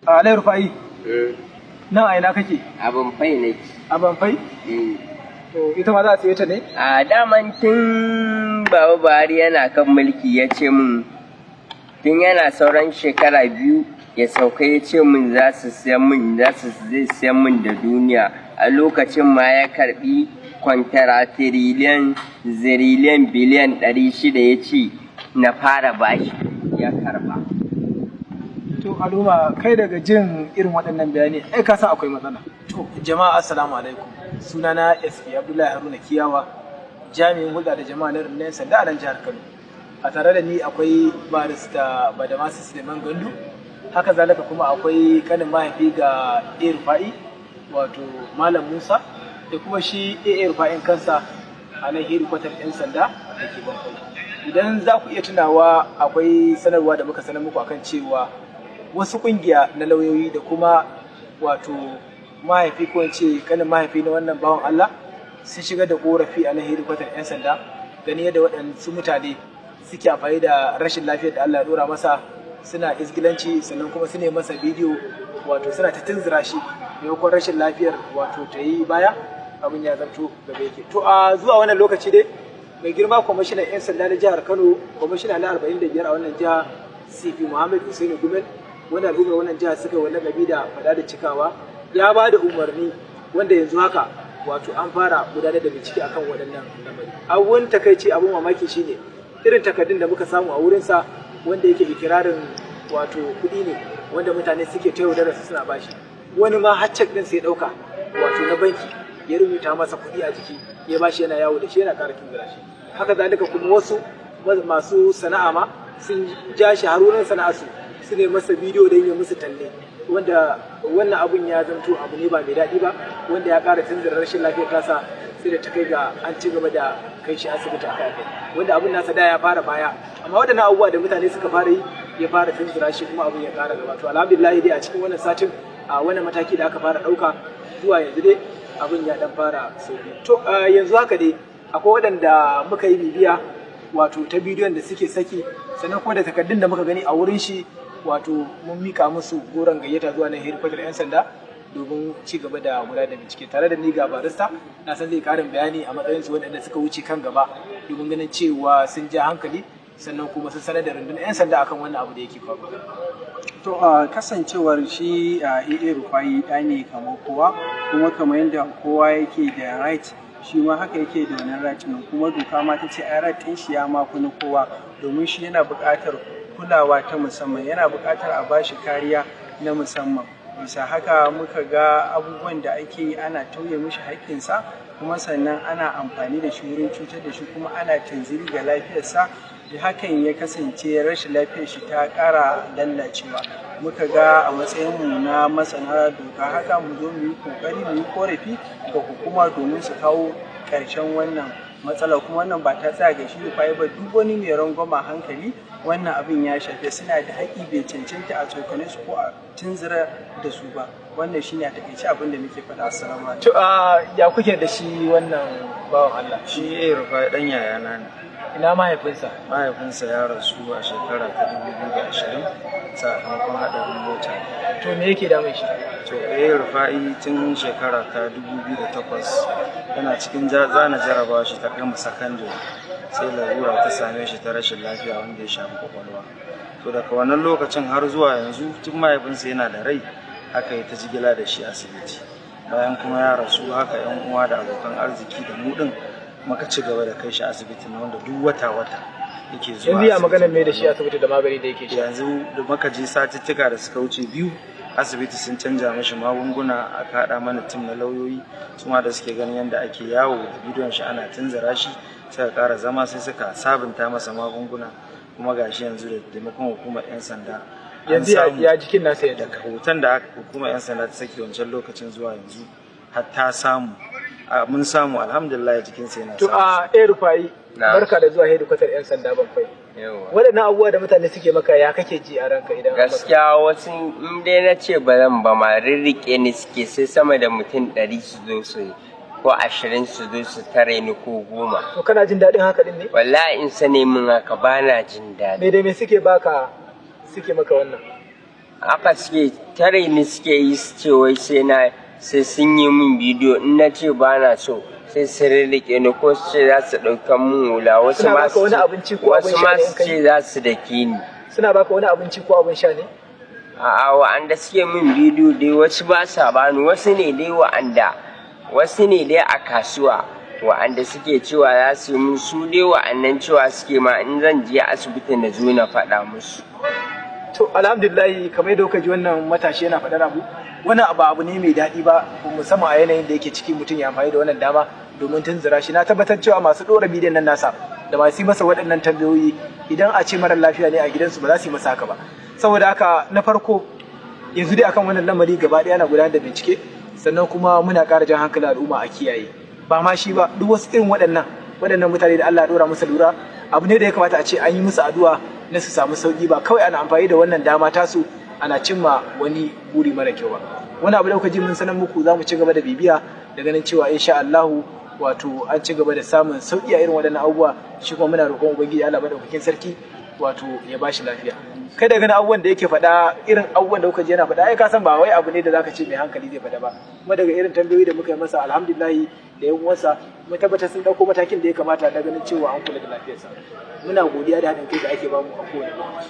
Alai Rufa'i, nan a ina kake? A Banfai nake. A Banfai? Eh. To, ita ma za a siye ta ne? A daman tun Baba Buhari yana kan mulki ya ce mun, tun yana sauran shekara 2 ya sauka, ya ce mun za su siyan mun, za su zai siyan mun da duniya. A lokacin ma ya karbi kwantara tiriliyan ziriliyan biliyan 600, ya ce na fara bashi ya karba. To al'umma, kai daga jin irin waɗannan bayani ai ka san akwai matsala. To jama'a, assalamu alaikum. Sunana SP Abdullahi Haruna Kiyawa, jami'in hulɗa da jama'a na rundunar sanda a nan jihar Kano. A tare da ni akwai Barista Badamasi Suleiman Gandu, haka zalika kuma akwai kanin mahaifi ga A Rufa'i, wato Malam Musa, da kuma shi A Rufa'in kansa a nan hedikwatar 'yan sanda da ke Banfai. Idan za ku iya tunawa, akwai sanarwa da muka sanar muku akan cewa wasu kungiya na lauyoyi da kuma wato mahaifi, ko in ce kanin mahaifi na wannan bawan Allah, sun shigar da korafi a nan hedikwatar 'yan sanda gani yadda waɗansu mutane suke amfani da rashin lafiyar da Allah ya dora masa suna izgilanci, sannan kuma su ne masa bidiyo, wato suna ta tunzura shi. Maimakon rashin lafiyar wato ta yi baya, abin ya zamto gaba yake. To a zuwa wannan lokaci dai, mai girma kwamishinan 'yan sanda na jihar Kano, kwamishina na 45 a wannan jiha, CP Muhammad Hussaini Gumel, wanda al'ummar wannan jiha suka yi lakabi da fada da cikawa, ya ba da umarni wanda yanzu haka wato an fara gudanar da bincike akan waɗannan lamari. Abun takaici, abun mamaki shine irin takardun da muka samu a wurinsa wanda yake ikirarin wato kuɗi ne wanda mutane suke ta yaudarar su suna bashi. Wani ma har cek ɗin sai ɗauka, wato na banki, ya rubuta masa kuɗi a jiki ya bashi, yana yawo da shi yana ƙara tunzura shi. Haka zalika kuma wasu masu sana'a ma sun ja shi har wurin sana'arsu su ne masa bidiyo don ya musu talle, wanda wannan abun ya zanto abu ne ba mai daɗi ba, wanda ya ƙara tunzura rashin lafiyar tasa sai da ta kai ga an ci gaba da kai shi asibiti akai akai, wanda abun nasa da ya fara baya, amma waɗannan abubuwa da mutane suka fara yi ya fara tunzura shi kuma abun ya ƙara gaba. To alhamdulillah dai, a cikin wannan satin, a wannan mataki da aka fara ɗauka zuwa yanzu dai abin ya dan fara sauki. To yanzu haka dai akwai waɗanda muka yi bibiya wato ta bidiyon da suke saki, sannan kuma da takardun da muka gani a wurin shi, wato mun mika musu goron gayyata zuwa nan hedikwatar 'yan sanda domin ci gaba da gudanar da bincike. Tare da ni ga barista, na san zai karin bayani a matsayin su waɗanda suka wuce kan gaba domin ganin cewa sun ja hankali, sannan kuma sun sanar da rundunar 'yan sanda akan wannan abu da yake faruwa. To a kasancewar shi a AA Rufai ɗa ne kamar kowa, kuma kamar yadda kowa yake da right, shi ma haka yake da wannan right ɗin. Kuma doka ma ta ce ai right ɗin shi ya ma fi na kowa, domin shi yana buƙatar kulawa ta musamman, yana buƙatar a bashi kariya na musamman. Bisa haka muka ga abubuwan da ake yi, ana tauye mishi haƙƙinsa, kuma sannan ana amfani da shi wurin cutar da shi, kuma ana tunziri ga lafiyarsa, da hakan ya kasance rashin lafiyar shi ta ƙara lallacewa. Muka ga a matsayinmu na masana doka haka mu zo mu yi ƙoƙari mu yi ƙorafi ga hukuma domin su kawo ƙarshen wannan matsala. Kuma wannan ba ta tsaya ga shi Rufai ba, duk wani mai rangwama hankali wannan abin ya shafe, suna da haƙƙi, bai cancanta a tsokane su ko a tunzura da su ba. Wannan shine a takaice abin da muke faɗa. Assalamu alaikum. To ya kuke da shi wannan bawan Allah? Shi A Rufai dan yayana ne. Ina mahaifinsa? Mahaifinsa ya rasu a shekara ta 2020 sakamakon haɗarin mota. To me yake damun shi? To A Rufai tun shekara ta 2008 yana cikin zana jarabawa shi ta gama sakandare, sai larura ta same shi ta rashin lafiya wanda ya shafi kwakwalwa. To daga wannan lokacin har zuwa yanzu, tun mahaifinsa yana da rai haka ya ta jigila da shi asibiti. Bayan kuma ya rasu, haka yan uwa da abokan arziki da mu din muka ci gaba da kai shi asibiti na wanda duk wata wata yake zuwa. Yanzu ya asibiti. Maganar mai da shi asibiti da magani da yake sha? Yanzu da muka je satuttuka da suka wuce 2, asibiti sun canja mashi magunguna. Aka haɗa mana team na lauyoyi, su ma da suke ganin yadda ake yawo da bidiyon shi ana tunzura shi, suka ƙara zama sai suka sabunta masa magunguna. Kuma gashi yanzu da taimakon hukumar 'yan sanda an Yanzu ya samu. ya jikin nasa yanzu? Daga hoton da hukumar 'yan sanda ta saki wancan lokacin zuwa yanzu, har ta samu mun samu, alhamdulillah, jikinsa yana To samu. a A Rufai, Na. barka da zuwa hedikwatar 'yan sanda Banfai. Yawa. Waɗannan abubuwa da mutane suke maka, ya kake ji a ranka idan an maka? Gaskiya wasu in dai na ce ba zan ba ma, rirriƙe ni suke, sai sama da mutum 100 su zo su ko 20 su zo su tare ni, ko 10. To kana jin daɗin haka din ne? Wallahi in sane min haka ba na jin daɗi. Me da me suke baka, suke maka wannan? Aka suke tare ni, suke yi su ce wai sai na sai sun yi min bidiyo. In na ce ba na so, sai su rirriƙe ni ko su ce za su ɗaukan mun hula. Wasu Suna ma baka su wani abinci ko abin wasu sha ma ne in su kai? ce za su dake ni. Suna baka wani abinci ko abin sha ne? A'a, wa'anda suke min bidiyo dai wasu ba sa bani. Wasu ne dai wa'anda, wasu ne dai a kasuwa wa'anda suke cewa za su yi min. Su dai wa'annan cewa suke ma in zan je asibiti na zo na faɗa musu. To, alhamdulillah, kamar yadda kuka ji wannan matashi yana faɗar abu, wannan abu ne mai daɗi ba, musamman a yanayin da yake ciki, mutum ya amfani da wannan dama domin tunzura shi. Na tabbatar cewa masu ɗora bidiyon nan nasa da masu yi masa waɗannan tambayoyi, idan a ce mara lafiya ne a gidansu, ba za su yi masa haka ba. Saboda haka, na farko yanzu dai akan wannan lamari gaba ɗaya ana gudanar da bincike. Sannan kuma muna ƙara jan hankalin al'umma a kiyaye, ba ma shi ba, duk wasu irin waɗannan mutane da Allah ya ɗora musu lura. Abu ne da ya kamata a ce an yi musu addu'a na su samu sauki, ba kawai ana amfani da wannan dama tasu ana cimma wani buri mara kyau ba. Wani abu da kuka ji mun sanar muku, za mu ci gaba da bibiya da ganin cewa insha Allahu wato an ci gaba da samun sauki a irin waɗannan abubuwa. Shi kuma muna roƙon Ubangiji Allah madaukakin sarki wato ya bashi lafiya. Kai da ganin abubuwan da yake faɗa, irin abubuwan da kuka ji yana faɗa, ai ka san ba wai abu ne da zaka ce mai hankali zai faɗa ba. Kuma daga irin tambayoyi da muka yi masa, alhamdulillah, da yan uwansa, mun tabbatar sun ɗauko matakin da ya kamata da ganin cewa an kula da lafiyarsa. Muna godiya da haɗin kai da ake bamu a kowane lokaci.